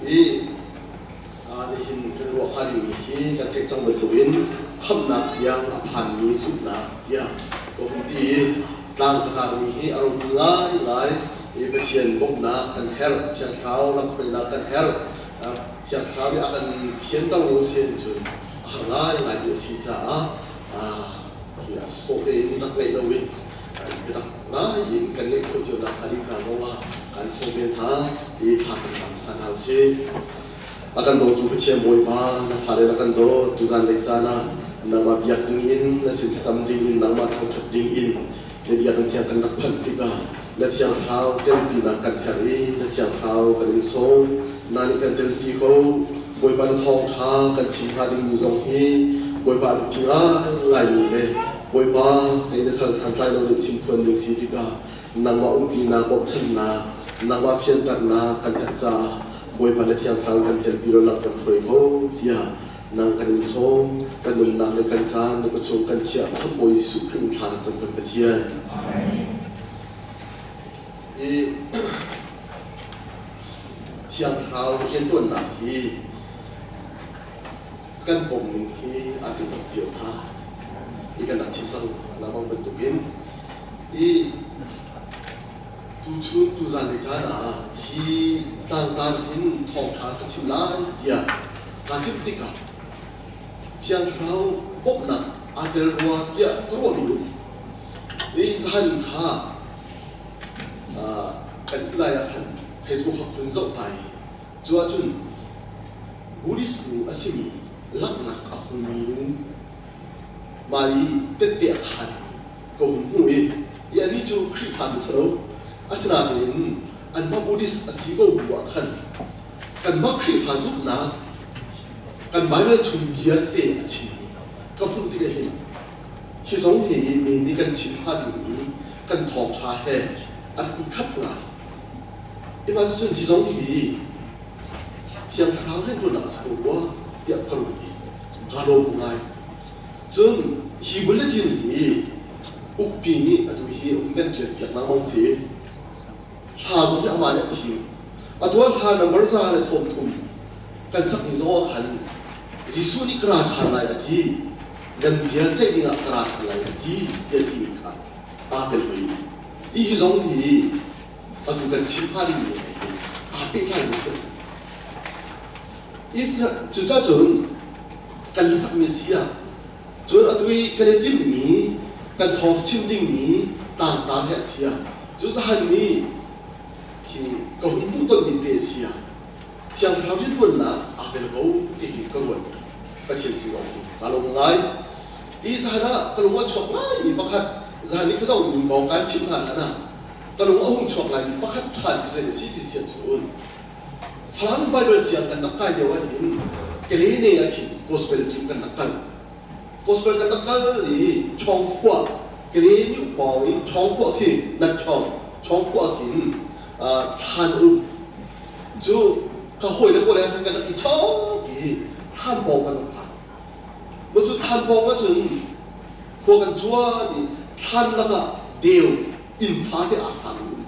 I nihin kan ruah hnga dingmi hi kan theih cang bantukin khamhnak tiang a phanmi zumhnak tiah ka hun ti i tlang ka tlangmi hi a ropui ngaingai i Pathian bawmhnak kan herh, Thiang Thlarau lamhruainak kan herh. Thiang Thlarau nih a kan thianter lo si ahcun a har ngaingaimi a si caah hi a sawh tein rak ngeih loin biatak ngai in kan ngeih khawh cio nakhnga ding ca zongah kan sawm ve hna i thla kan cam hmasa hna usih. A kan dawtu Pathian Bawipa, na fale na kan dawt, tuzan lei caan ah nangmah biak ding in, na sin thlacam ding in, nangmah thangṭhat ding in na biakinn thiang kan rak phanh tikah na Thiang Thlarau telpinak kan herh i na Thiang Thlarau kan in sawm. Na nih kan telpi ko. Bawipa na thawngṭha kan chim hnga dingmi zong hi Bawipa a biapi ngaingaimi le Bawipa kei na sal santlai lo nih chimphuan ding si tikah nangmah umpinak, bawmchannak, nangmah fianternak kan herh caah Bawipa na Thiang Thlarau kan telpi law lam kan hruai ko tiah nang kan in sawm. Kan nunnak le kan caan na kut kan chiah Khamh Bawi Jesuh Khrih in thla kan cam kan Pathian. I Thiang Thlarau rianṭuannak hi kan pomning hi aa tintuk cio hna. Hi kan rak chim cang lengmang bantukin i tuchun tuzan le caan ah hi tlangtar hin thawngṭha ka chim lai tiah kaa timh tikah Thiang Thlarau bawmhnak aa tel rua tiah ka ruahmi um. Hi zahan kha kan lai ah khan Facebook kha phun zoh ta i cu ahcun Buddhist nu a simi langhnak a hmumi nu mah i tette a khaan ka hun hmuh i i anih cu Khrihfa nu si lo. Asinain anmah Buddhist a si ko bu ah khan kanmah Khrihfa zumhnak kan Baibal chung bia tete a chimmi ka hmuh tikah hin hi zong hi mi nih kan chim hnga ding i kan thawngṭha he an i khat ngai. Hi mah cucun hi zong hi Thiang Thlarau rianṭuannak a si ko rua tiah ka ruat i kaa lawm ngai. Cun hi bulletin hi ukpi nih atu hi um kan ṭialpiak lengmang si. Hla zong hi amah nih a thim. Atu ah hla number 130 kan sakmi zong ah khan Jesuh nih ka ra ṭhan lai a ti, nan bia ceih dingah ka ra ṭhan lai a ti tiah timi kha aa tel hoi. Hi zong hi atu kan chim hnga dingmi he hin aa pehtlaimi a si. Cucaah cun kan hlasakmi a si ah cun atu i kan i timhmi kan thawng chim dingmi tlangtar he a si ah cu zahan nih khi ka hun hmuhtonmi te a si ah Thiang Thlarau rianṭuannak aa tel ko ti hi ka ruat. Pathian sin zong hi kaa lawm ngai. Hi zahan ah ka lung a chuak ngaimi pakhat zahan i ka zohmi kong kaan chimh hna hlan ah ka lung a hung chuak ngaimi pakhat ṭhan cu zei a si ti si ahcun Falam Baibal siang kan rak kai lio ahhin Kelene ah khin gospel team kan rak kal. Gospel kan rak kal i Chawngkhua Kele myu pawng i Chawngkhua khi nat chawng Chawngkhua khin thlan um cu ka hawile pawl he khan kan rak i chawk i thlan pawng kan rak phan. Maw cu thlan pawng ahcun khua kan cuan i thlan lakah deu inn fate aa sami um.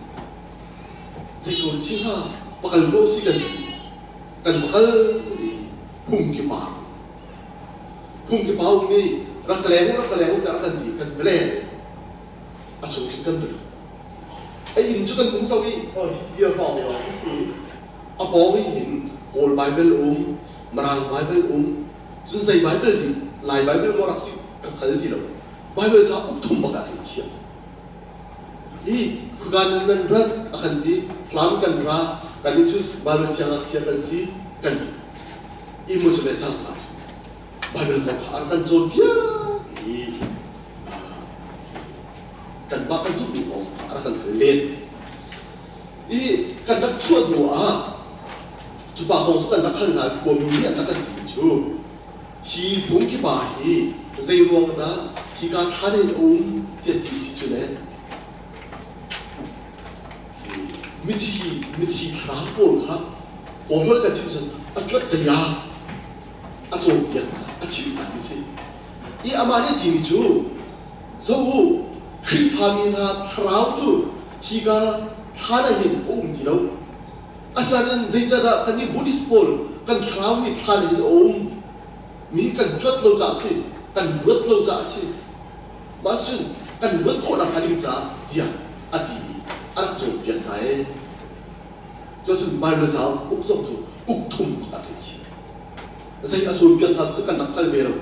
Zei ko si hnga pakal ko si kan ti. Kan pakal i phung ki par. Phung ki pau mi rak leng rak leng tiah rak kan ti kan leng. A chung cun kan lut. A inn cu kan hung zoh i hi dir pawng i a pawng i hin Kawl Baibal um, Mirang Baibal um, cun zei Baibal nih Lai Baibal maw rak si ka hngal ti lo. Baibal ca uk thum bak ah khin chiah. Hi khuka nan nan rat a kan ti, hlam kan ra, kan nih cu Baibal siangngakchia kan si kan ti. I mu cu le cangka Baibal kong kha a rak kan cawnpiak i kanmah kan zumhmi kong a rak kan hal len. I kan rak chuah hnu ah cu pa kong cu kan rak hal hna i khuami nih an rak kan timi cu hi phungki pa hi zei ruang dah hika thlan in a um tiah ti si cu le mithi mithi thlarau pawl kha kawl kan chim cun a cuat kaya a cawnpiak hna a chimh hna ti si i amah nih timi cu zo u Khrihfami hna thlarau cu hika thlan ah hin a um ti lo. Asinain zeicahdah kannih Buddhist pawl kan thlarau hi thlan in a um mi kan cuat lo caah a si, kan luat lo caah a si. Mah cun kan luat khawh nakhnga ding caah tiah a ti i a rak cawnpiak hna ee. Cuacun Bible cauk uk zong cu uk thum a thei chih. Zei a cawnpiak hna cu kan rak hngal ve lo.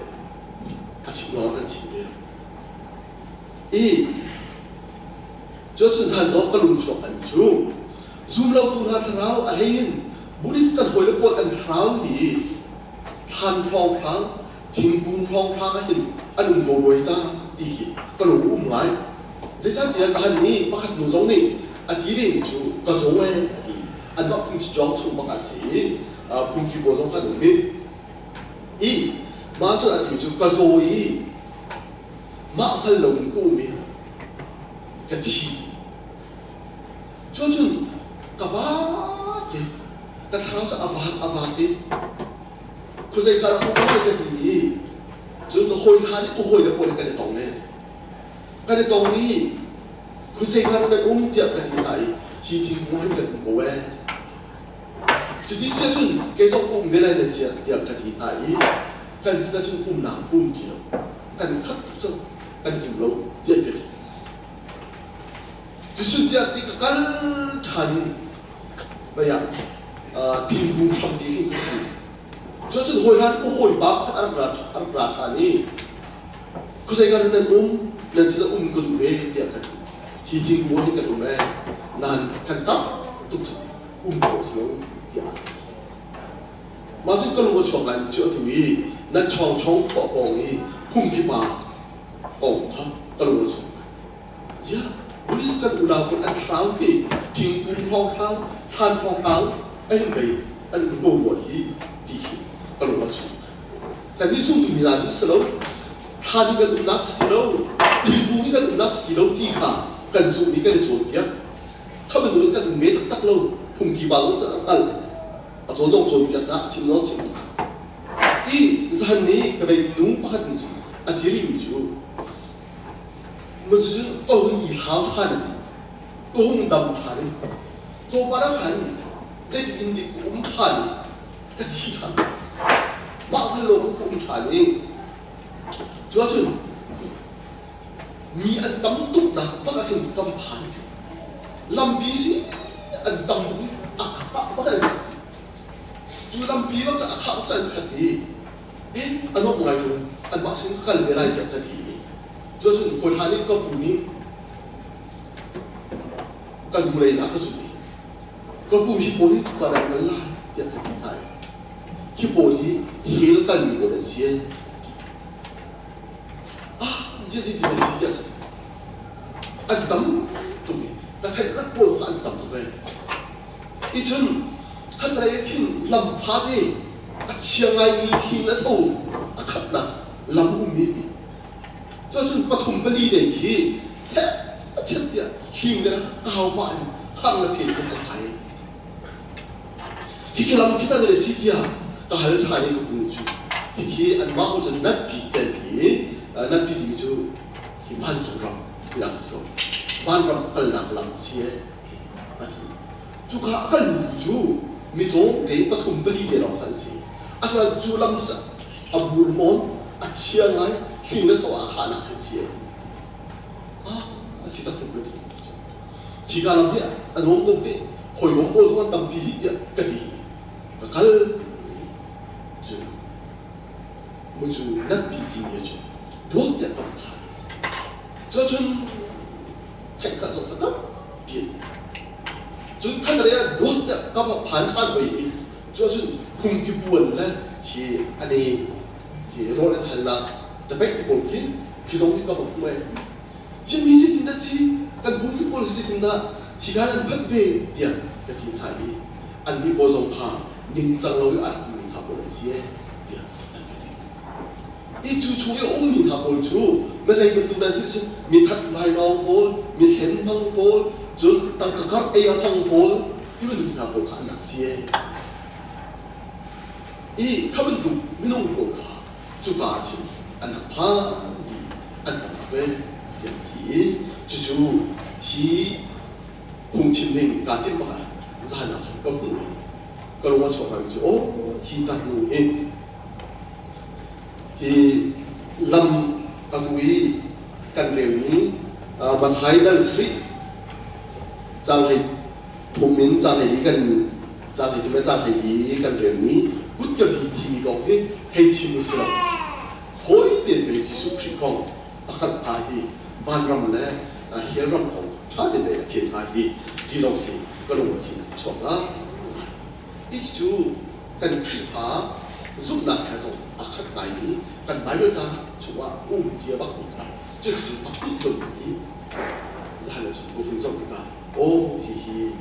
A chim lawng kan chim ve lo. I cuacun zan zong ka lung chuak an cu zumlotu hna thlarau a hlei in Buddhist kan hawile pawl an thlarau hi thlan thawnghrang thingkung thawnghrang ah hin an um ko roi ta ti hi ka lung um ngai. Zeicahtiah zahan ni pakhat nu zong nih a ti ve mi cu ka zaw ee a ti. Anmah phungchi cawng chung bak ah si i phungki pawl zong kha an um i i mah cun a ti mi cu ka zaw i mah hngal loin ka um i ka thi. Cucun ka vak i ka thlarau cu a vak a vak i khuazei kar ah ka um ka ti i cun hawi hna nih ka hawile pawl he kan i tong i kan i tong i khuazei kar nan um tiah ka ti hna i hi thingkung ah hin kan um ko ee. Cuti si ahcun kei zong ka um ve lai nan si tiah ka ti hna i kan sin ahcun umnak um ti lo kan khat tuk cang kan tling lo tiah ka ti. Cusun tiah ti ka kal ṭhan i mei ah thingkung hrampi khin ka ṭhu. Cucun hawi hlan ka hawipa pakhat a rak ra a rak ra ṭhan i khuazei ka nan um nan sinah um ka duh ve tiah ka ti. Hi thingkung ah hin kan um ee nain kan tam tuk cu um khawh si lo tiah a ti. Mah cun ka lung a chuak lai mi cu atu i nan chawngchawng khuah pawng i phungki pa kong kha ka lung a chuak. Ziah Buddhist kan unau pawl an thlau hi thingkung hrawnghrang, thlan hrawnghrang a hin pei an um ko rua hi ti hi ka lung a chuak. Kannih zumtu mi hna cu si lo, thlan i kan umnak si ti lo, thingkung i kan umnak si ti lo ti kha kan zumh i kan i cawnpiak. Kha bantuk in kan um ve taktak lo, phungki pa zong cu a hngalh. A cawn zong cawnpiaknak a chim zong chim. I zahan nih ka vei minung pakhat nih cun a ti rihmi cu Cucun ka hun i hlau ṭhan i ka hung dam ṭhan i tlawmpal ah khan zeitik in dik ka um ṭhan i ka thi ṭhan. Mah hngal lo khan ka um ṭhan i cu ahcun mi an tam tuknak bak ah khin ka va phan. Lampi si an tam tuk i a khah bak an khat. Cu lampi bak cu a khah bak cu an khat i a nuamh ngai ṭung anmah sin ka kal ve lai tiah ka ti i cuacun hawi hna nih ka pu nih kan pu lei ah ka zumh i ka pu hi pawl hi ka rak kal lai tiah ka ti hna i hi pawl hi hell kalmi pawl an si ah ziazi ti na si tiah ka ti an tam tuk i ka theih rak pawl kha an tam tuk e i cun khatlei ah khin lam phat i a chia ngaimi thing le so a khatnak lam ummi ti cucun pathum pali te khi heh a chiat tiah hling le kau pah in har le phe in an thai khi lam khi ta le si tiah ka hal ṭhan i ka pu cu khi anmah ko cun natpi tel khi natpi timi cu hi vancung ram tinak a si lo vanram kalnak lam si e a ti Cuka a kalmi tu cu mi tlawmte pathum pali te lawng kha an si. Asinain cu lam cu a burmawn, a chia ngai, hling le so ah khahnak khi a si. Ah, a si taktuk ka ti. Hika lam hi a nuam tuk ti, hawikom pawl zong an tampi hi tiah ka ti. Ka kal cu mu cu natpi timi cu dawt tiah ka va phan. Cucun theihhngalh zong ka tampi. Cun khatlei ah dawt tiah ka va phan ṭhan hoi i cuahcun phungki puan le hi ane hi rawl an halnak tapeih te pawl khi khi zong hi ka va hmuh ee. Chinmi zeitindah si kan phungki pawl hi zeitindah hi ka an phanh ve tiah ka ti hna i annih pawl zong kha ningcang lo i a rak ummi hna pawl an si ee tiah an ka ti. I cu chung i a ummi hna pawl cu mizei bantuk dah si mi that lainawng pawl, mi hlen hmang pawl, cun tangka karh ei a hmang pawl ti bantuk hna pawl kha an rak si. I kha bantuk minung pawl kha cuka ah cun an rak phan dih, an tam rak ve tiah an ti i cucu hi phungchim ding kaa timh bak ah zan ah khan ka hmuh. Ka lung a chuak ngaimi cu aw hi tarnu hi hi lam atu i kan relmi Mathai dal sarih caang hlei thum in caang hlei li kan caang hlei thum le caang hlei li kan relmi kutka bi thimi kong hi hei chim u si lo hawi tein pei Jesuh Khrih kong a hngalh hna hi vanram le hell ram kong ṭha tein pei a fian hna hi ti zong khi ka lung a thin a chuak la. Hi cu kan Khrihfa zumhnak he zong a khat ngaimi kan Bible ca chungah um cia bakmi kha cucu a hmuh tonmi zahan le chun hun zoh tikah aw hihi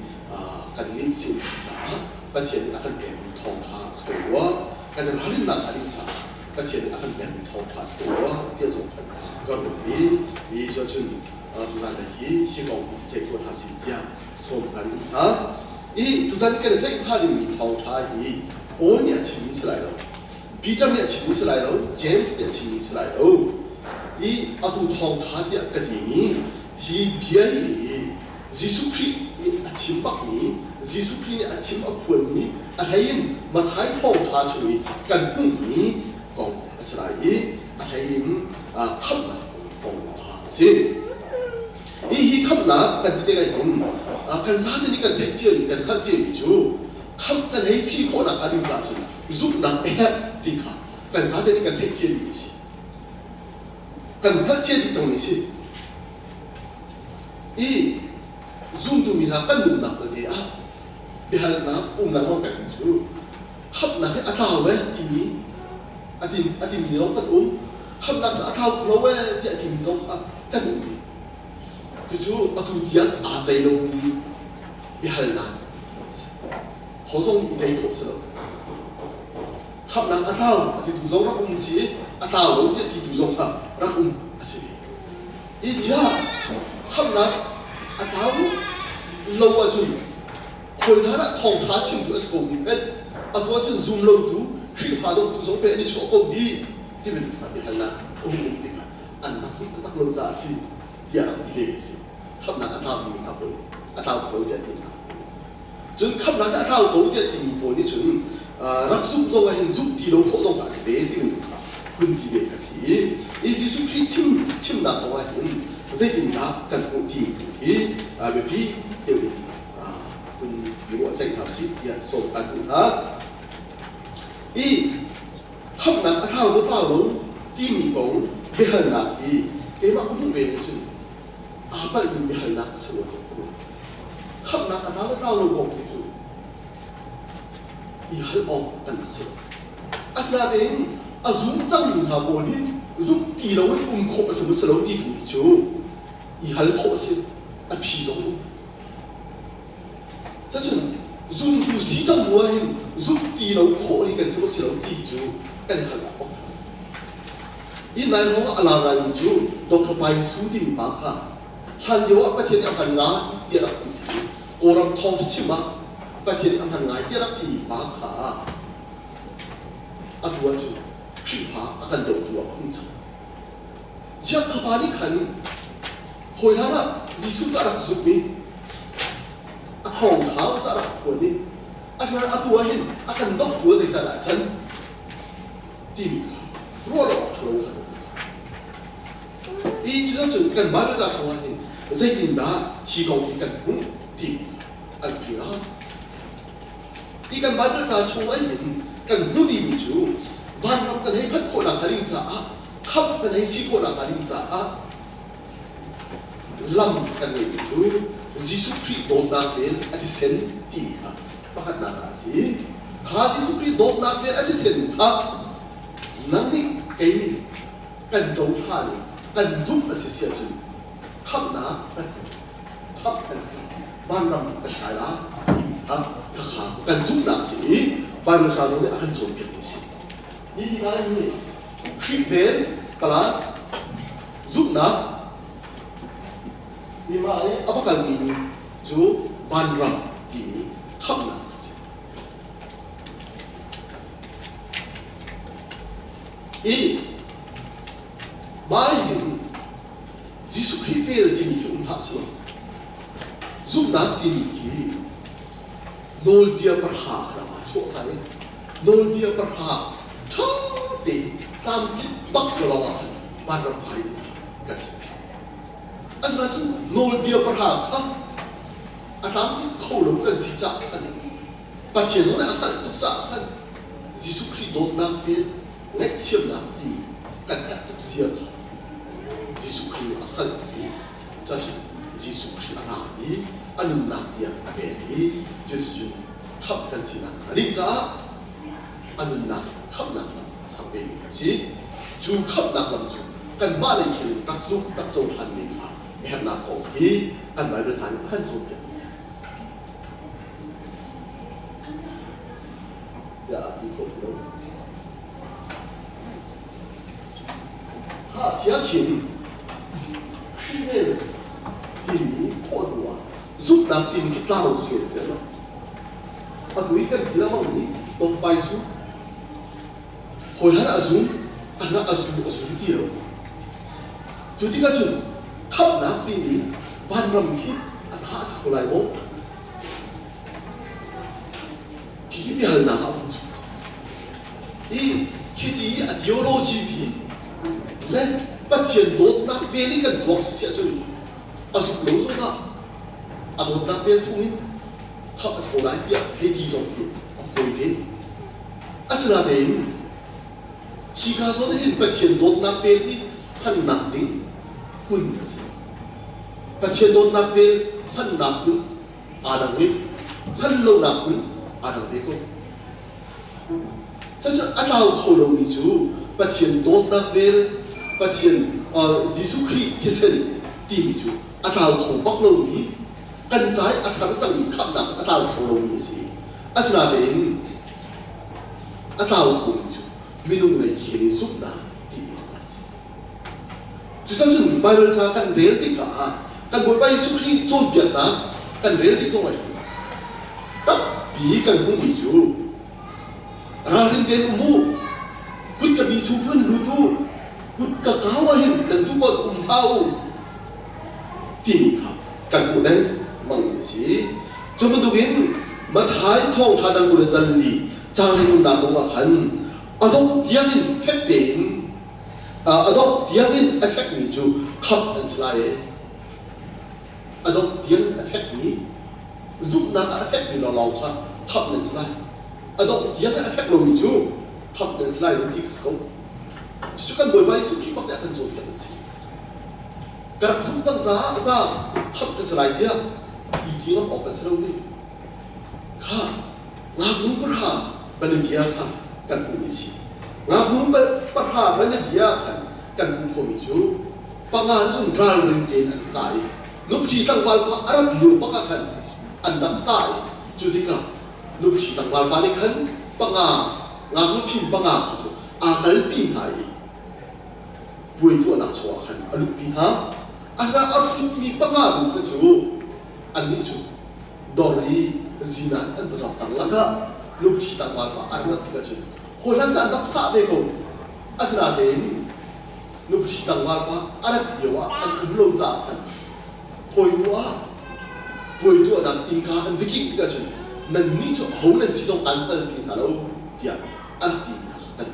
kan nih si si caah Pathian nih a kan pekmi thawngṭha a si ko rua, kan i ralrinnak hnga ding caah Pathian nih a kan pekmi thawngṭha a si ko rua tiah zong khan ka ruat i hi cu cun tuzan hi hi kong hi ceih tuah hna sih tiah sawm kan duh hna. I tutan kan ceih hnga dingmi thawngṭha hi Paul nih a chimmi si lai lo, Peter nih a chimmi si lai lo, James nih a chimmi si lai lo. I atu thawngṭha tiah ka timi hi bia hi Jesuh Khrih nih a chim bakmi, Jesuh Khrih nih a chim a phuanmi, a hlei in Matthai thawngṭha chung i kan hmuhmi kong a si lai i a hlei in khamhnak kong kha a si. Hihi khamhnak kan ti tikah hin kan zate nih kan theih ciami, kan hngalh ciami cu khamh kan hei si khawhnak hnga ding caah cun zumhnak a herh ti kha kan zate nih kan theih ciami a si. Kan hngalh cia dih cangmi a si. I zumtu mi hna kan nunnak vialte ah biahalnak um lengmang pengmi cu khamhnak hi a tlau ee timi a timi zong kan um. Khamhnak cu a tlau lo ee tiah a timi zong kha kan um ve. Cucu atu tiang aa tei lomi biahalnak a si. Ho zong nih i tei khawh si lo. Khamhnak a tlau a titu zong rak um si i a tlau lo tiah titu zong kha rak um a si ve. Hi tiah khamhnak a tlau lo ahcun hawi hna dah thawngṭha chimtu a si ko mi hmenh atu ahcun zum lotu Khrihfa dawtu zong pe an i chuah ko hi ti bantuk hna biahalnak a hung um tikah an rak zumh taktak lo caah a si tiah rak ti ve a si. Khamhnak a tlaumi hna pawl a tlau kho lo tiah ti hna. Cun khamhnak a tlau ko tiah timi pawl nih cun rak zumh zong ah hin zumh ti lo khawh zong kha a si ve timi kha hun ti ve kha si. I Jesuh Khrih chim chimnak kong ah hin zeitindah kan hmuh timi tu hi biapi deuh in hun i ruahceih hna usih tiah sawm kan duh hna. I khamhnak a tlau maw tlau lo timi kong biahalnak hi keimah ka hmuh ve ni cun aa palhmi biahalnak a si rua tuk ka ruat. Khamhnak a tlau le tlau lo kong hi cu i hal awk an rak si lo. Asinain a zum cangmi hna pawl hi zumh ti lo in um khawh a si maw si lo ti tu hi cu i hal khawh a si, a phi zong um. Cacun zumtu si cang bu ahhin zumh ti lo khawh hi kan si maw si lo ti cu kan i hal awk a si. Hi nai hrawng ah a la ngaimi cu Dr. Pai Su timi pa kha hlan lio ah Pathian nih a hman ngai tiah rak ti si i Kawlram thawngṭha chim ah Pathian nih a hman ngai tiah rak timi pa kha atu ahcun Khrihfa a kan dohtu ah a um cang. Ziah kha pa nih khan hawi hlan ah Jesuh cu a rak zumh i a thawngṭha cu a rak phuan i asinain atu ah hin a kan dohtu ah zeicahdah a can timi kha ruah lo awk ṭhalo kha kan um cang. Hi cucun kan Bible ca chungah hin zeitindah hi kong hi kan hmuh timi kha an hngalh lai. Hi kan Bible ca chungah hin kan hmuh dihmi cu vanram kan hei phanh khawhnak hnga ding caah khamh kan hei si khawhnak hnga ding caah lam kan ngeihmi cu Jesuh Khrih dawtnak vel a thisen timi kha pakhatnak ah a si. Kha Jesuh Khrih dawtnak vel a thisen kha nang nih kei nih kan cohlan i kan zumh a si si ahcun khamhnak kan khamh kan si vanram kan kai lai timi kha khakha kan zumhnak si i Bible ca zong nih a kan cawnpiakmi si. Hi hna hi Khrih vel kala zumhnak mah i a va kalmi cu vanram timi khamhnak a si. I mah hin Jesuh Khrih vel timi hi um hlah selaw zumhnak timi hi nawlbia pahra kha aa chuah. Nawlbia pahra ṭha tein tlamtlinh bak lo lawngah khan vanram kai ding kha kan si. Asinain nawlbia pahra kha a tlamtlinh kho lo kan si caah khan Pathian zong nih a hngalh tuk caah khan Jesuh Khrih dawtnak vel ngaihthiamnak timi kan herh tuk zia kha Jesuh Khrih nih a hngalh tuk i cacun Jesuh Khrih a ra i a nunnak tiang a pek i cuticun khamh kan sinak hnga ding caah a nunnak khamhnak lam a ser vemi a si. Cu khamhnak lam cu kanmah lei khin rak zumh rak cohlan mi kha a herhnak kong hi kan Baibal ca nih a kan cawnpiak mi a si. Tiah a ti khawh lo. Kha thiangthin Khrih timi khawh hnu ah zumhnak timi khi tlau sual si lo. Atu i kan ti lengmang mi Pompai cu hawi hlan a zum, a hlan a zum a zum ti lo. Cu tikah cun khamhnak timi vanram khi a tha a si kho lai maw? Hi biahalnak ah i khiti a theology bi le Pathian dawtnak vel i kan tuak si ahcun a zumh lo zongah a dawtnak vel chungin khamh a si ko lai tiah hei ti zong hi a fawi te. Asinain hi ka zawn hin Pathian dawtnak vel hi hmannak ding hmun a si. Pathian dawtnak vel hmannak hmun aa dang i hman lonak hmun aa dang ve ko. Cucu a tlau kho lomi cu Pathian dawtnak vel, Pathian Jesuh Khrih thisen timi cu a tlau kho bak lomi, kan ca i a ser cangmi khamhnak cu a tlau kho lomi a si. Asinain a tlau khomi cu minung lei khel i zumhnak timi a si. Cucacun Baibal ca kan rel tikah kan Bawipa Jesuh Khrih cawnpiaknak kan rel tik zongah hin tampi kan hmuhmi cu ralring tein um u, kut ka bi chung hin lut u, kut ka kau ah hin nan duh paoh um hlah u timi kha kan hmuh lengmangmi a si. Cu bantukin Matthai thawngṭha dang 24 caang hleithumnak zongah khan a dongh tiangin fek tein a dongh tiangin a fekmi cu khamh an si lai i a dongh tiangin a fekmi zumhnak ah a fekmi lawnglawng kha khamh nan si lai. A dongh tiangin a fek lomi cu khamh nan si lai lo ti kha si ko. Cucu kan Bawipa Jesuh Khrih bak nih a kan cawnpiak an si. Ka rak zumh cang caah a za khamh ka si lai tiah i ti ngam awk kan si lo ni. Kha ngaknu pahra banabia kha kan hmuhmi si. Ngaknu pahra banabia khan kan hmuh khomi cu panga cun ralring tein an kah i nuphi tlangval pa a rat lio bak ah khan an rak kah i cu tikah nuphi tlangval pa nih khan panga ngaknu thim panga kha cu aa kalpi hna i puai tuahnak chungah khan a luhpi hna. Asinain a hrutmi panga tu kha cu annih cu dor i zinan an va cawk tang lakah lungthi tlangval pa a rat tikah cun hawi caan rak thah ve ko. Asinain lungthi tlangval pa a rat lio ah an um lo caah khan hawi nu ah puai tuahnak innka an va kingh tikah cun nannih cu aho nan si zong an hngal ti hna lo tiah a rak ti hna kan.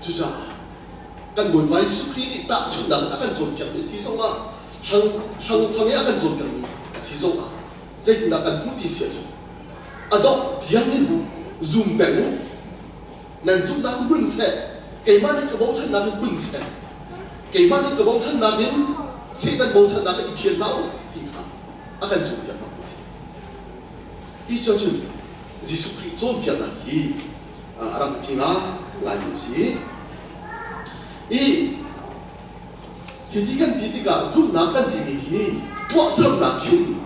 Cucaah kan Bawipa Jesuh Khrih nih tahchunhnak a kan cawnpiakmi si zongah hlangfang i a kan cawnpiakmi a si zongah zeitindah kan hmuh ti si ahcun a dongh tiangin zum peng u. Nan zumhnak hmun seh, keimah nih ka bochannak in hmun seh, keimah nih ka bochannak in Satan bochannak in i ṭhial hlah u ti kha a kan cawnpiaknak a si. Hi cu Jesuh Khrih cawnpiaknak hi a rak biapi ngaingaimi a si. I hiti kan ti tikah zumhnak kan timi hi tuahsernak hin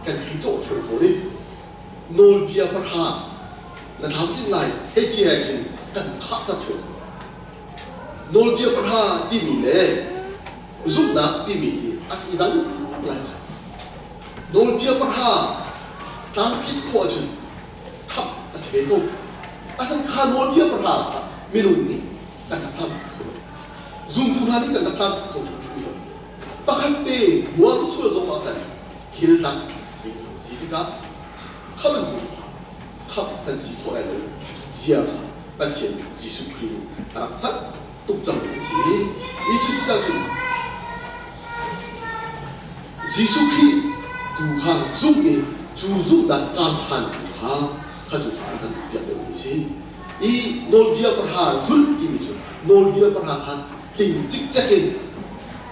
kan hei cawh ṭheo fawn i nawlbia pahra na tlamtlinh lai hei ti he khin kan khahter ṭheo. Nawlbia pahra timi le zumhnak timi hi a i dang lai. Nawlbia pahra tlamtlinh khawh ahcun khamh a si ve ko. Asan kha nawlbia pahra kha minung nih kan rak tlamtlinh kho lo. Zumtu hna nih kan rak tlamtlinh kho hrimhrim lo. Pakhat te mual sual zong ah khan thil dang ding si tikah kha bantuk kha Khamh kan si khawh lai lo zia kha Pathian Jesuh Khrih nih a rak hngalh tuk cang mi a si. Hi cu si cun Jesuh Khrih tu kha zumh i cu zumhnak kaan phan tu kha kha tu kha a kan duhpiak deuh mi a si. I nawlbia pahra zulh timi cu nawlbia pahra kha tling cikcek in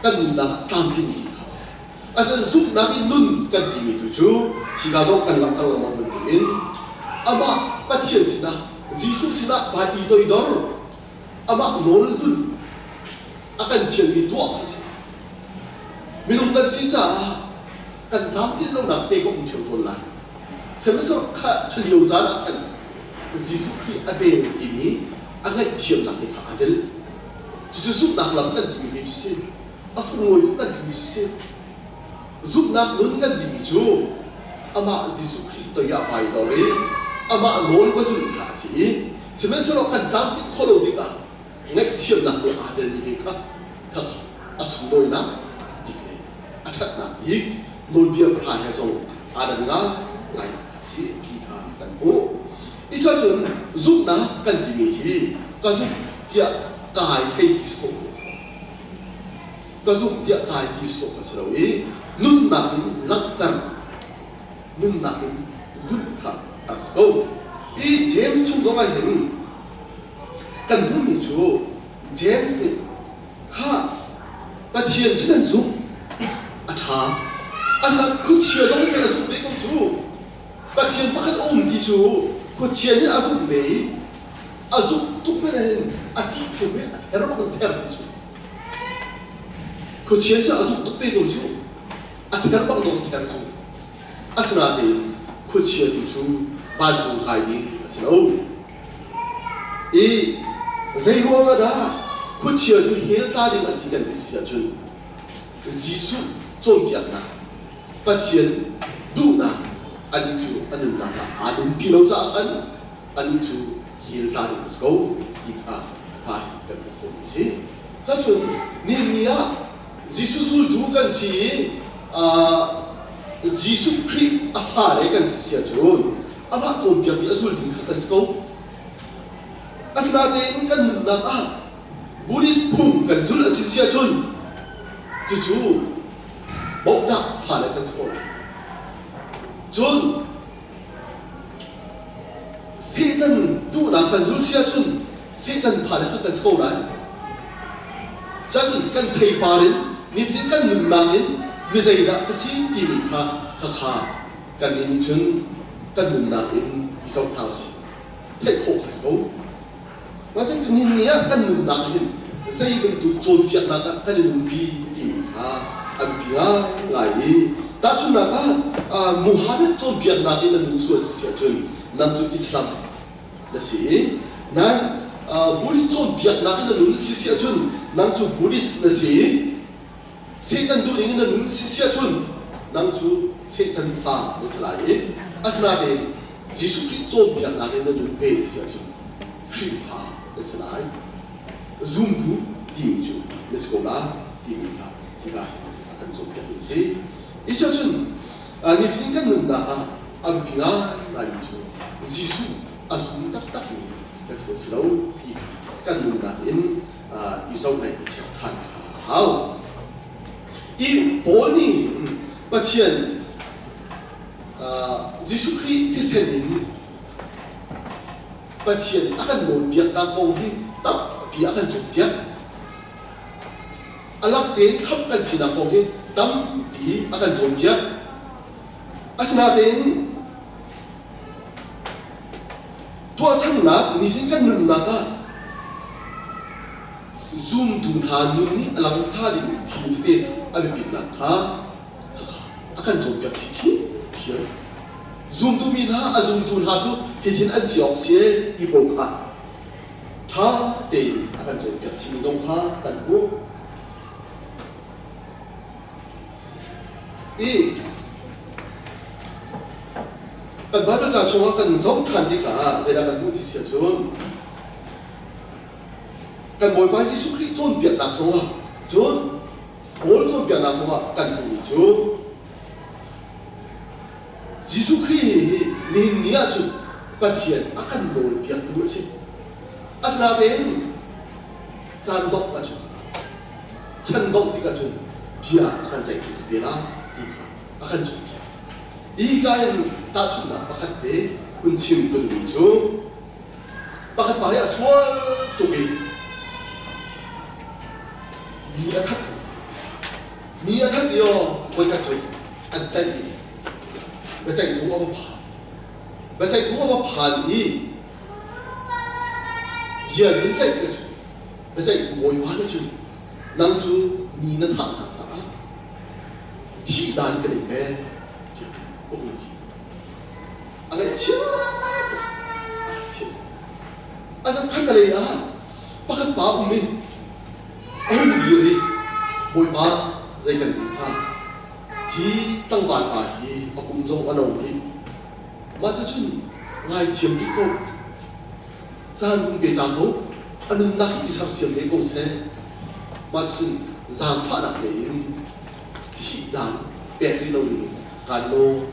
kan nunnak ah tlamtlin dih kha a si. Asinain zumhnak in nun kan timi tu cu hika zong kan langhter lengmang bantukin amah Pathian sinah Jesuh sinah vai i toidor amah nawl zulh a kan fialmi tuah kha a si. Minung kan si caah kan tlamtlin lonak te ka um ṭheo tawn lai. Sihmanhsehlaw kha lio caan ah khan Jesuh Khrih a vel timi a ngaihthiamnak te kha aa tel. Cucu zumhnak lam kan timi te cu si. A sunglawi tuk kan timi cu si. Zumhnak nun kan timi cu amah Jesuh Khrih toi ah vai dor i amah nawl va zulh kha a si i sihmanhsehlaw kan tlamtlinh khawh lo tikah ngaihthiamnak nih aa telmi te kha kha a sunglawinak bik le a ṭhatnak bik nawlbia pahra he zong aa dan ngai a si ti kha kan hmuh. I cun zumhnak kan timi hi ka zumh tiah kai hei ti sawh a si. Ka zumh tiah kai ti sawh a si lo i nunnak in langhter nunnak in zulh kha a si ko. Hi James chung zong ah hin kan hmuhmi cu James nih kha Pathian cu nan zumh a ṭha asinain khuachia zong nih pei a zumh ve ko cu Pathian pakhat a um ti cu khuachia nih a zumh ve i a zumh tuk hmanh ah hin a ṭih thiam i a ther bak in ther ti cu khuachia cu a zumh tuk ve ko cu a ther bak dawh ther cu. Asinain khuachia tu cu vancung kai ding a si lo. I zeiruang ah dah khuachia cu hell tla ding a si kan ti si ahcun Jesuh cawnpiaknak Pathian duhnak anih cu a nunnak ah aa nunpi lo caah khan anih cu hell tla ding a si ko ti kha hmai kan hmuh khawhmi a si. Cacun nihin ni ah Jesuh zultu kan si i Jesuh Khrih a fale kan si si ahcun amah cawnpiak i a zul ding kha kan si ko. Asinain kan nunnak ah Buddhist phung kan zulh a si si ahcun cucu bawmhnak fale kan si ko lai. Cun Satan duhnak kan zul si ahcun Satan fale kha kan si ko lai. Cacun kan theipar in nitin kan nunnak in mi zeidah ka si timi kha khakha kannih nih cun kan nunnak in i zoh hna usih. Theih khawh kha si ko. Mah cun nihin ni ah kan nunnak hin zei bantuk cawnpiaknak ah kan i nunpi timi kha a biapi ngaingai i tahchunhnak ah Muhammad cawnpiaknak in na nun sual si ahcun nang cu Islam na si i nan Buddhist cawnpiaknak in na nun si si ahcun nang cu Buddhist na si i Satan duhning in na nun si si ahcun nang cu Satan fa na si lai i asinain Jesuh Khrih cawnpiaknak in na nun ve si ahcun Khrihfa na si lai. Zumtu timi cu na si ko lai timi kha hika hin a kan cawnpiak a si. I cun nifatin kan nunnak ah a biapi ngaingaimi cu Jesuh a zum taktakmi kan si ko si lo ti kan nunnak in i zoh le i check ṭhan kha a hau. I Paul nih Pathian Jesuh Khrih thisen in Pathian a kan nawlpiaknak kong hi tampi a kan cawnpiak. A lak tein khamh kan sinak kong hi tampi a kan cawnpiak. Asinain tuahsernak nihin kan nunnak ah zumtu hna nun nih a lang hnga dingmi thil tete a biapitnak kha a kan cawnpiak chih ṭhiamṭhiam. Zumtu mi hna a zumtu hna cu hitin an si awk si ti pawl kha ṭha tein a kan cawnpiak chihmi zong kha kan hmuh. I kan Bible ca chungah kan zoh ṭhan tikah zeidah kan hmuh ti si ahcun kan Bawipa Jesuh Khrih cawnpiaknak zongah cun Paul cawnpiaknak zongah kan hmuhmi cu Jesuh Khrih hi nihin ni ahcun Pathian a kan nawlpiaktu a si. Asinain caan dongh ahcun chan dongh tik ahcun bia a kan ceih si te la ti kha a kan cawnpiak. Hika in tahchunhnak pakhat te hun chim ka duhmi cu pakhat pa hi a sual tuk i mi a that. Mi a that i aw voikhat cu an tlaih i biaceih zung a va phan. Biaceih zung a va phan i bia nan ceih ka cu biaceih bawipa na cu nang cu mi na thahnak caah thih dan kan in pek tiah a hun ti. A ngaihchia tuk. A ngaihchia. A khatalei ah pakhat pa um i a hun dir i Bawipa zei kan ti hnga? Hi tlangval pa hi a kum zong a no rih. Mah cucun ngaithiam rih ko. Caan hun pe ta ko. A nunnak hi i sersiam ve ko seh. Mah cucun zaangfahnak lei in thih dan pek rih lo ding in kaan nawl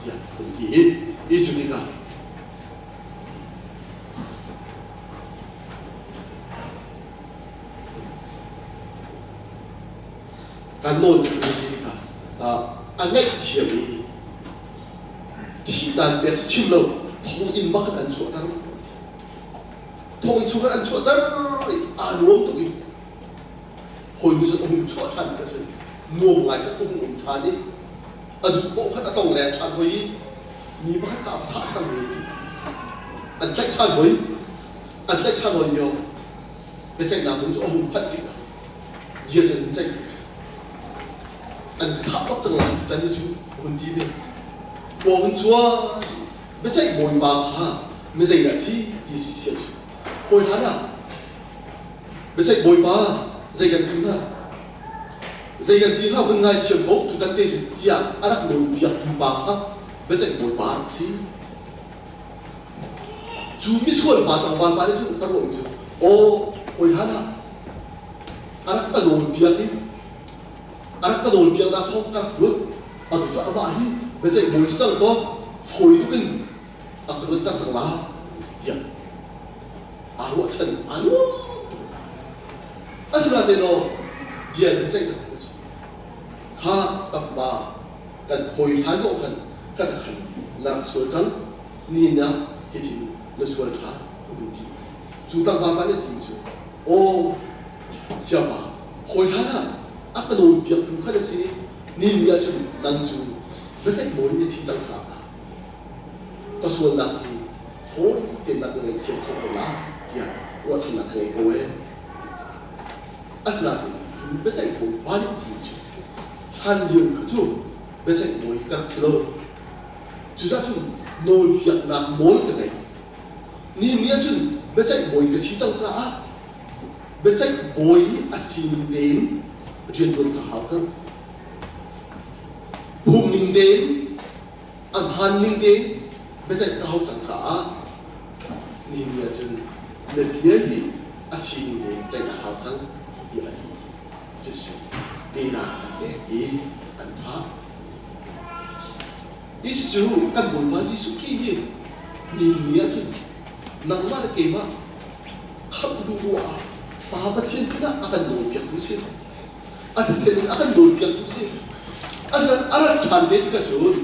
tiah an ti i hi cu tikah Kan nawl cu an ti tikah a ngaihthiam i thihdan pek cu chim lo thonginn bak in an chuahter. Thonginn chung an chuahter i aa nuam tuk i hawi nu cun a hung chuah ṭhan tikah cun nuam ngai khan a hung um ṭhan i a duh paoh khan a tlongleng ṭhan hoi i mi pakhat kha a va thah ṭhan hoi ti an tlaih ṭhan hoi an tlaih ṭhan hoi lio biaceihnak zung cu a hung phanh tikah bia cu an hun ceih an thah bak cang lai tutan hi cu a hun ti ve khua hun cuan biaceih bawipa kha mi zeidah si ti si sia cu hawi hlan ah biaceih bawipa zei kan ti hnga zei kan ti hnga hun ngai thiam ko tutan te cu tiah a rak nawl piaktu pa kha biaceih bawipa a rak si. Cu misual pa tlangval pa nih cun a ruahmi cu aw hawi hlan ah a rak ka nawl piak i a rak ka nawl piaknak thawng ka rak ruat atu cu amah hi biaceih bawi si cang kaw fawi tuk in a ka luatter cang la tiah aa ruahchan aa nuam tuk. Asinain aw bia nan ceih cang kha tangpa kan hawi hlan zong khan kan khan na rak sual cang nihin ah hitin na sual ṭhan a hun ti. Cu tlangval pa nih a timi cu aw siapa hawi hlan ah a ka nawl piaktu kha na si ni ni ahcun nang cu biaceih bawi na si cang caah ka sualnak hi fawi tein na ka ngaihthiam khawh ko la tiah ruahchannak ka ngei ko ee. Asinain cu biaceih bawi pa nih timi cu hlan lio kha cu biaceih bawi ka rak si lo. Cucaah cun nawlpiaknak nawl ka ngei. Ni ni ahcun biaceih bawi ka si cang caah biaceih bawi i a sining tein rianṭuan ka hau cang. Phungning tein, a hmaanning tein biaceih ka hau cang caah ni ni ahcun na bia hi a sining tein ceih a hau cang tiah a ti. Jesuh tehnak an pek i an thah. Hi cu kan Bawipa Jesuh Khrih hi ni ni ahcun nangmah le keimah khamh duh ruah ah Pa Pathian sinah a kan nawlpiaktu si. A thisen in a kan nawlpiaktu si. Asinain a rat ṭhan te tikah cun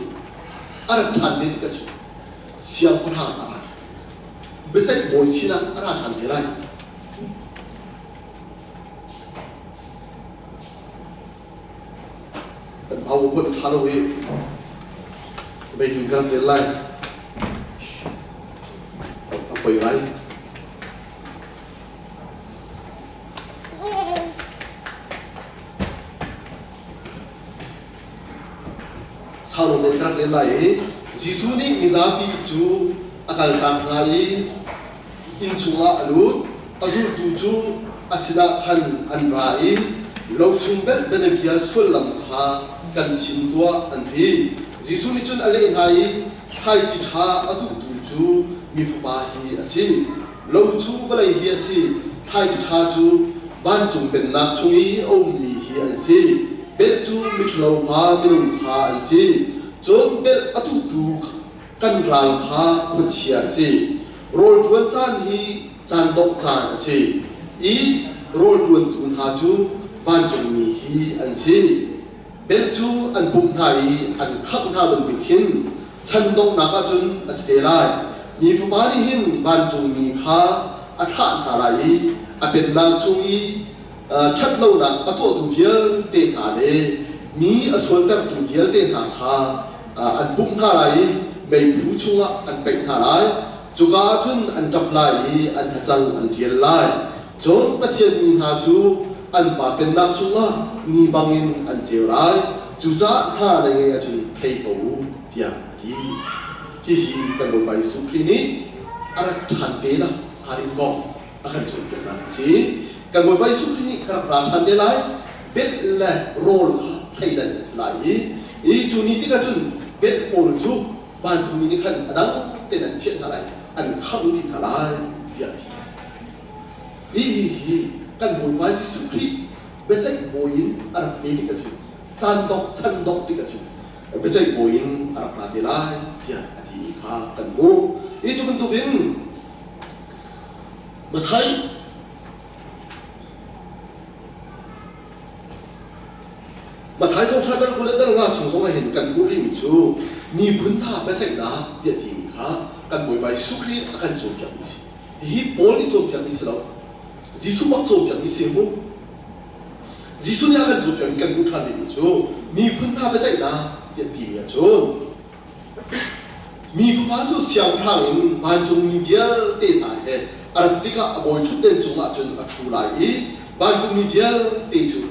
a rat ṭhan te tikah cun siangpahrang a ra. Biaceih bawi sinak a ra ṭhan te lai. Kan au hmanh ṭha lo i meitun kan rak rel lai. A poi ngai. Sau nawn kan rak rel lai i Jesuh nih mizapi cu a kaltak hna i inn chungah a lut. A zultu cu a sinah khan an ra i lo chung belh bianabia sullam kha kan chim tuah an ti. Jesuh nih cun a leh hna i thlaici ṭha a tuhtu cu mi Fapa hi a si. Lo cu vawlei hi a si, thlaici ṭha cu vancung pennak chung i a ummi hi an si. Belh cu miṭhalo pa minung kha an si. Cun belh a tuhtu Kan ral kha khuachia a si. Rawl ṭuan caan hi caan dongh caan a si i rawl ṭuantu hna cu vancungmi hi an si. Belh cu an pumh hna i an khangh hna bantuk khin chan donghnak ah cun a si te lai. Mi Fapa nih hin vancungmi kha a thlah hna lai i a pennak chung i ṭhatlonak a tuahtu vialte hna le mi a sualtertu vialte hna kha an pumh hna lai i meiphu chungah an paih hna lai. Cuka ah cun an ṭap lai i an hacang an rial lai. Cun Pathian mi hna cu an Pa pennak chungah ni bangin an ceu lai. Cucaah hna na ngeih ahcun thei ko u, tiah a ti. Hihi kan Bawipa Jesuh Khrih nih a rak ṭhan te nak hnga ding kong a kan cawnpiaknak a si. Kan Bawipa Jesuh Khrih nih ka rak ra ṭhan te lai, belh le rawl kha thleidan an si lai i, i cu ni tikah cun belh pawl cu vancungmi nih khan a dang tein an chiah hna lai, an khangh dih hna lai, tiah a ti. Hihi hi kan Bawipa Jesuh Khrih biaceih bawi in a rak te tikah cun caan dongh chan dongh tikah cun biaceih bawi in a rak ra te lai tiah a timi kha kan hmuh. Hi cu bantukin Mathai Mathai thawngṭha dal 20 le dal nga chung zong ah hin kan hmuh rihmi cu miphun hna biaceihnak tiah timi kha kan Bawipa Jesuh Khrih a kan cawnpiakmi a si. Hihi Paul nih cawnpiakmi si lo. Jesuh bak cawnpiakmi si mu. Jesuh nih a kan cawnpiakmi kan hmuh ṭhan rihmi cu miphun hna biaceihnak tiah timi ahcun Mi Fapa cu siangpahrang in vancungmi vialte hna he a rat tikah a bawi ṭhutden cungah cun a ṭhu lai i vancungmi vialte cu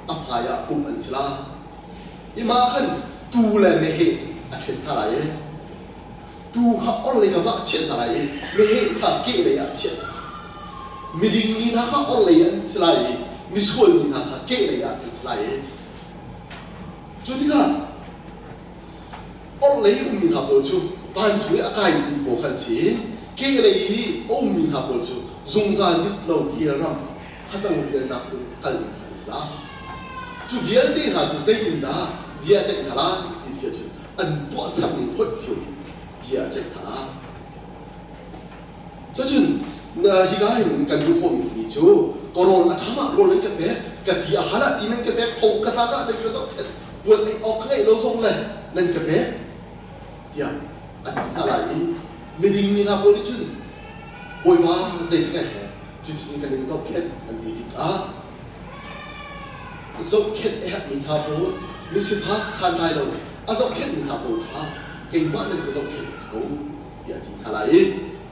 a hmaiah pumh an si lai. I mah khan tuu le meheh a ṭhen hna lai i tuu kha orhlei kam ah a chiah hna lai i meheh kha kehlei ah a chiah hna. Miding mi hna kha orhlei an si lai i misual mi hna kha kehlei ah an si lai i cu tikah Orhlei i ummi hna pawl cu vancung i a kaimi pawl kha an si i kehlei i a ummi hna pawl cu zungzal mit lo hell ram hacang rialnak hmun kal ding kha an si lai. Cu vialte hna cu zeitindah bia a ceih hna lai ti si ahcun an tuahser ning hoih cio in bia a ceih hna lai. Cucun hika hin kan duh khawhmi cu ka rawl a ṭham ah rawl nan ka pek, ka ti a hal ah ti nan ka pek, thong ka tlak ah nan ka zohkhenh, puan ei awk ka ngeih lo zong le nan ka pek tiah an ti hna lai i miding mi hna pawl nih cun Bawipa zeitik ah he cuticun kan in zohkhenh an ti tikah zohkhenh a herhmi hna pawl misifak santlai lo a zohkhenhmi hna pawl kha keimah nan ka zohkhenh a si ko tiah a ti hna lai i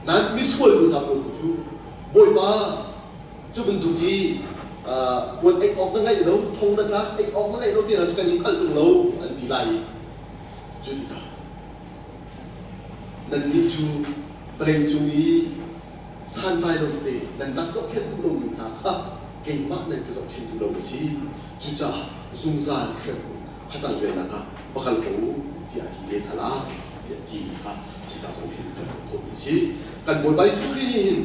nan misual mi hna pawl cu Bawipa cu bantuk i puan ei awk na ngeih lo thong na tlak ei awk na ngeih lo ti hna cu kan in hngalh tung lo an ti lai i cu tikah nannih cu vawlei cung i santlai lo te nan rak zohkhenh duh lomi hna kha keimah nan ka zohkhenh duh lo a si. Cucaah zungzal hrem hacang velnak ah va kal ko u tiah a ti ve hna lai tiah timi kha hika zong hin kan hmuh khawhmi a si. Kan Bawipa Jesuh Khrih nih hin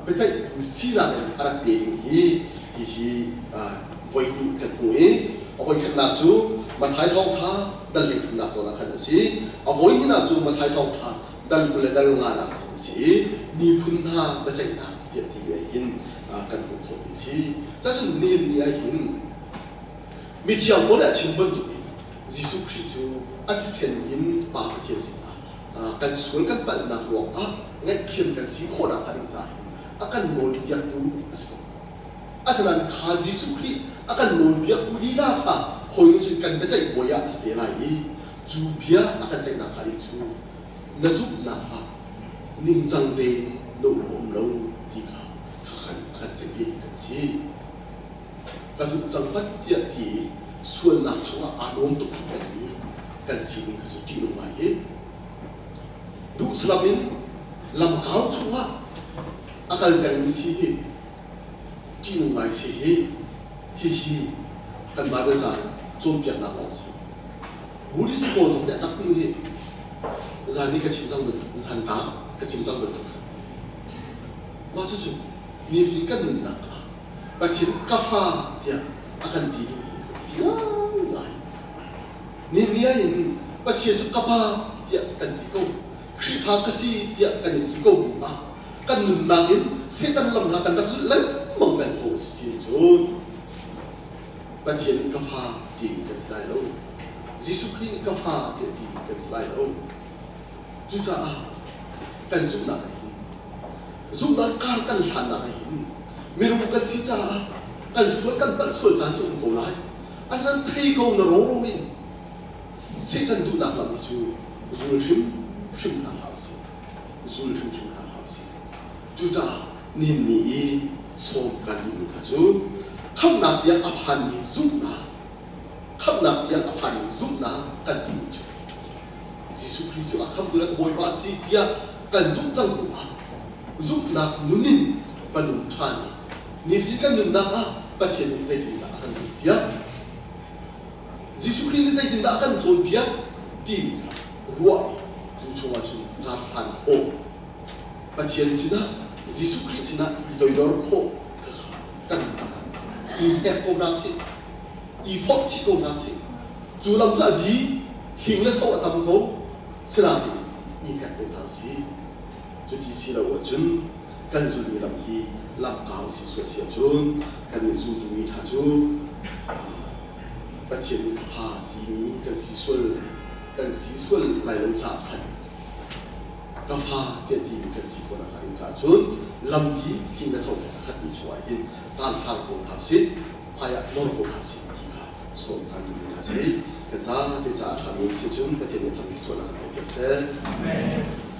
biaceihtu sinak in a rak pe ding hi hihi voi hnih kan hmuh i a voikhatnak cu Matthai thawngtha dal 33nak zawn ah khan a si. A voi hnihnak cu Matthai thawngtha dal 20 le dal nganak ah khan a si i miphun hna biaceihnak tiah timi ah hin kan hmuh khawhmi a si. Cacun nihin ni ah hin Mithiang Paul nih a chim bantuk in Jesuh Khrih cu a thisen in Pa Pathian sinah kan sual kan palhnak ruangah ngaihthiam kan si khawhnak hnga ding caah hin a kan nawlpiaktu a si ko. Asinain kha Jesuh Khrih a kan nawlpiaktu lila kha hawi nih cun kan biaceih bawi ah a si te lai i cu bia a kan ceihnak hnga ding cu na zumhnak ah ningcang tein na um um lo ti kha a kan ceih ve kan si. Ka zumh cang pat tiah ti i sualnak chungah aa nuam tuk pengmi kan sining kha cu ṭihnung ngai hi. Duhsalam in lamkau chungah a kal pengmi si hi ṭihnung ngai si hi hihi kan Bible ca in cawnpiaknak lawng si. Buddhist pawl zong nih a tak hi zan i ka chim cang bantuk zan ta ka chim cang bantuk mah cucu nifatin kan nunnak ah Pathian ka fa tiah a kan ti ding hi a biapi ngaingai. Ni ni in Pathian cu ka pa tiah kan ti ko. Khrihfa ka si tiah kan i ti ko bu ah kan nunnak in Satan lam hna kan rak zulh lengmang peng ko a si si cun Pathian nih ka fa timi kan si lai lo. Jesuh Khrih nih ka fa tiah timi kan si lai lo. Cucaah kan zumhnak ah hin zumhnak kar kan hlannak ah hin minung kan si caah kan sual kan palh sual caan cu um ko lai. Asinain thei ko na ro in Satan duhnak lam hi cu zul hrim hrim hna hlah usih. Zul hrimhrim hna hlah usih. Cucaah nihin ni i sawm kan duhmi hna cu khamhnak tiang a phanmi zumhnak, khamhnak tiang a phanmi zumhnak kan timi cu Jesuh Khrih cu a khamhtu le Bawipa a si tiah kan zumh cang hnu ah zumhnak nun in va nung ṭhan i nifatin kan nunnak ah Pathian nih zeitindah a kan cawnpiak, Jesuh Khrih nih zeitindah a kan cawnpiak timi kha ruah i cu chungah cun kar hlan khawh, Pathian sinah, Jesuh Khrih sinah i toidor khawh kha kan nunnak ah i hnek ko hna sih, i forh chih ko hna sih. Cu lam cu a bi, hling le so a tam ko, sinain i hnek ko hna sih. Cuti si lo ahcun kan zulmi lam hi lamkau si sual si ahcun kan i zultumi hna cu Pathian nih ka fa timi kan si sual lai lo caah khan ka fa tiah timi kan si khawh nakhnga ding caah cun lampi hling le so he a khatmi chungah hin kaan hlang ko hna usih, hmaiah nor ko hna usih ti kha sawm kan duhmi hna si. Kan zate caah a ṭhami si cun Pathian nih thangṭhat sualnak kan theihpiak seh. Amen.